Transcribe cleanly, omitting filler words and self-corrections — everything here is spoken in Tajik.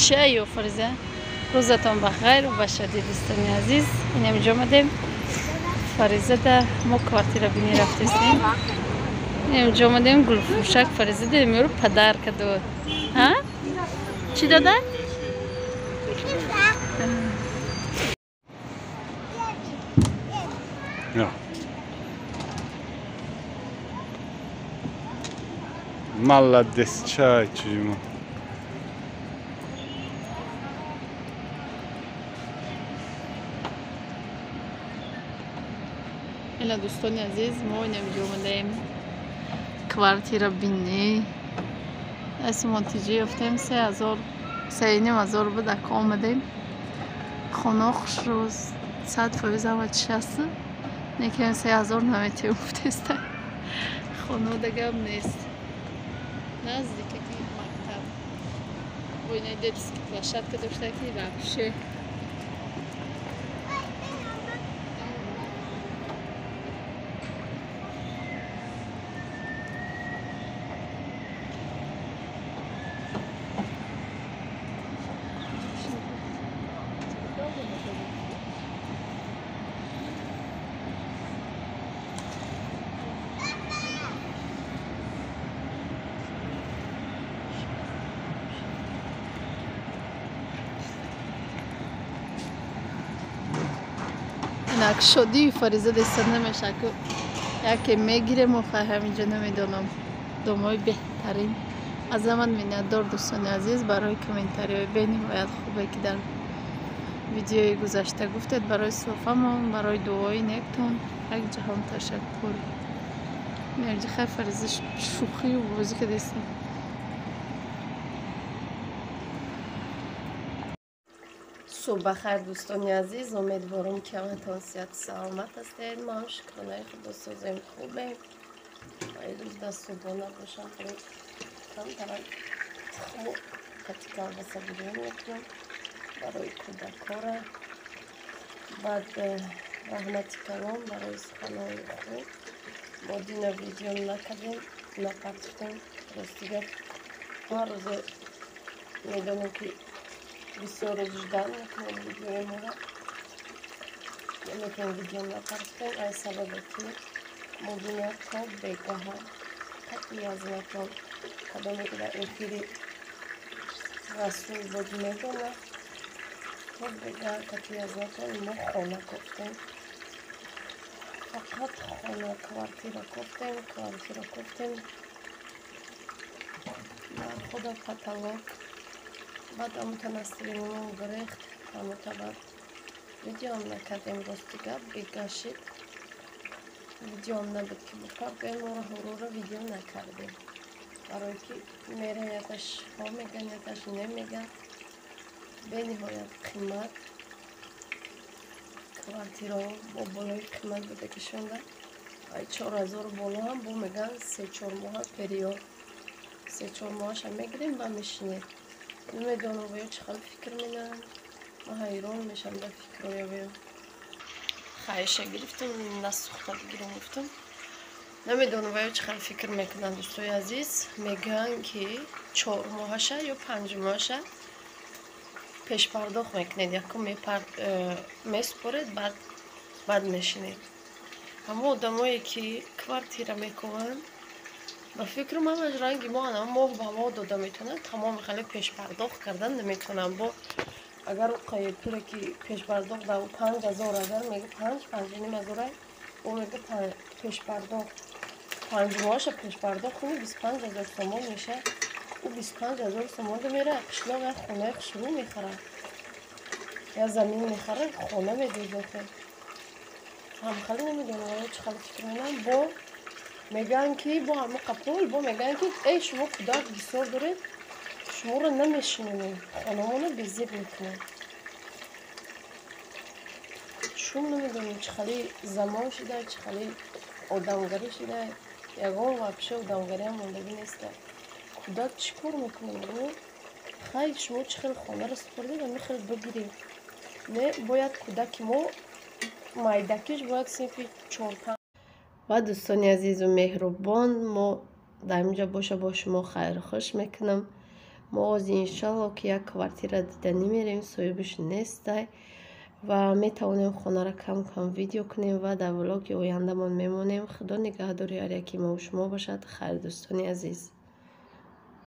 Чия ё Фариза? Рӯзатон ба хайр ва шадӣ, дӯстони азиз. Инамиҷо омадем. Фаризада мо квартира бинӣ рафтестем. Инамиҷо омадем гулфурӯшак Фариза дидем, ёру подарка дод. Ҳа? Чӣ дода? Ja. Молодец, чай чумо. Ина дӯстони азиз, мо инамиҷо омадаем квартира бинӣ. Аз Монтиҷӣ ёфтем, 3000, 3500 буд, ака омадем. Хона хушрӯ, 100% ҳама чиш аст. Некем 3000 наметиҳем гуфтеста. Хона дагам нест. Наздикаки мактаб. Бо инаи детский площадка дошта ки вообще. Инак шодии Фариза деста намеша, ки яке мегирем охай ҳаминҷо намедонам. Домои беҳтарин. Аз ҳаман миннатдор, дӯстони азиз, барои комментариҳои бениҳоят хубе, ки дар видеои гузашта гуфтед, барои суҳфамон, барои дуои нектон як ҷаҳон ташаккур. Инҷа хай Фариза шӯхию бозӣ кардеста. Субҳ бахайр, дӯстони азиз. Умедворам, ки ҳаматон сиҳату саломат ҳастед. Мо ҳам, шукронаи худо, созем, хубем. Рӯз дар субҳона бошам, камтарак тухму кати колбаса бирён мекунам барои кӯдакора. Баъд раҳмати калон барои суханои хуб. Мо дина видео накардем, напартофтем. Рости гап, ҳар рӯзе медонем, ки бисёр рӯз ждать мекунем видеои моро. Наметавонем, видео напартофтем, ай сабабе ки мо дина то бегаҳа қатъи азнатон, кадоме ки дар эфири Расул буд, медонад, то бегаҳа қатъи азнатон мо хона кофтем. Фақат хона, квартира кофтем, квартира кофтем. Дар худа потолок. Баъд амута настроениямон гирехт, амута баъд видеоам накардем. Рости гап, бегашид, видеоам набуд, ки бупаргоем. Моро ҳурура видео накардем, барое ки мерем, яташ ҳо меган, яташ немеган. Бениҳоят қимат квартираҳо, бо болои қимат буда, ки шонда ай 4000 боло ҳам бо меган, 3-4 моҳа период, 3-4 моҳаша мегирем ба мешинед. Намедонам, ё чӣ хел фикр менам, ман ҳайрон мешавам дар фикрҳоя. Ё хаиша гирифтам, насухта бигирам гуфтам. Намедонам, ё чӣ хел фикр мекунанд, дӯстои азиз. Мегӯянд, ки 4 моҳаша ё 5 моҳаша пешпардохт мекунед, якум месупоред, баъд мешинед. Ҳамон одамое ки квартира мекунанд, ба фикрам, ҳамаш ранги мо ана моҳ ба моҳ дода метавонанд, тамоми хеле пешпардохт кардан наметавонанд. Бо агар пуле ки пешпардохт дар 5000, агар мега панҷ, панҷу ним ҳазора, ӯ мега пешпардохт 5 моҳаша пешпардохт кунӣ, 25 000 сомон меша. Ӯ 25 000 сомон мера қишлоқ як хонаи хушрӯ мехарад, як замин мехарад, хона медозохе. Ҳамхеле намедонам, чӣ хеле фикр менам. Бо мегӯянд, ки бо ҳамоқа пул бо мегӯянд, ки эй, шумо кӯдак бисёр доред, шуморо намешинонем, хонамонро безеб мекунем. Чун намедонем, чӣ хеле замон шуда, чӣ хеле одамгарӣ шуда. Ягон вообще одамгариам мондагӣ неста. Кӯдак чӣ кор мекунад? Хай, шумо чӣ хел хонаро супордед, ами хел бигиред. Не, бояд кӯдаки мо майдакиш бояд синфи чор. Ва дӯстони азизу меҳрубон, мо дар инҷо боша, бо шумо хайрухуш мекунам. Мо ози, иншалло, ки як квартира диданӣ мерем, соҳибаш нестай ва метавонем хонаро кам кам видео кунем ва дар влоги ояндамон мемонем. Худо нигаҳдори ҳар яки мову шумо бошад. Хайр, дӯстони азиз.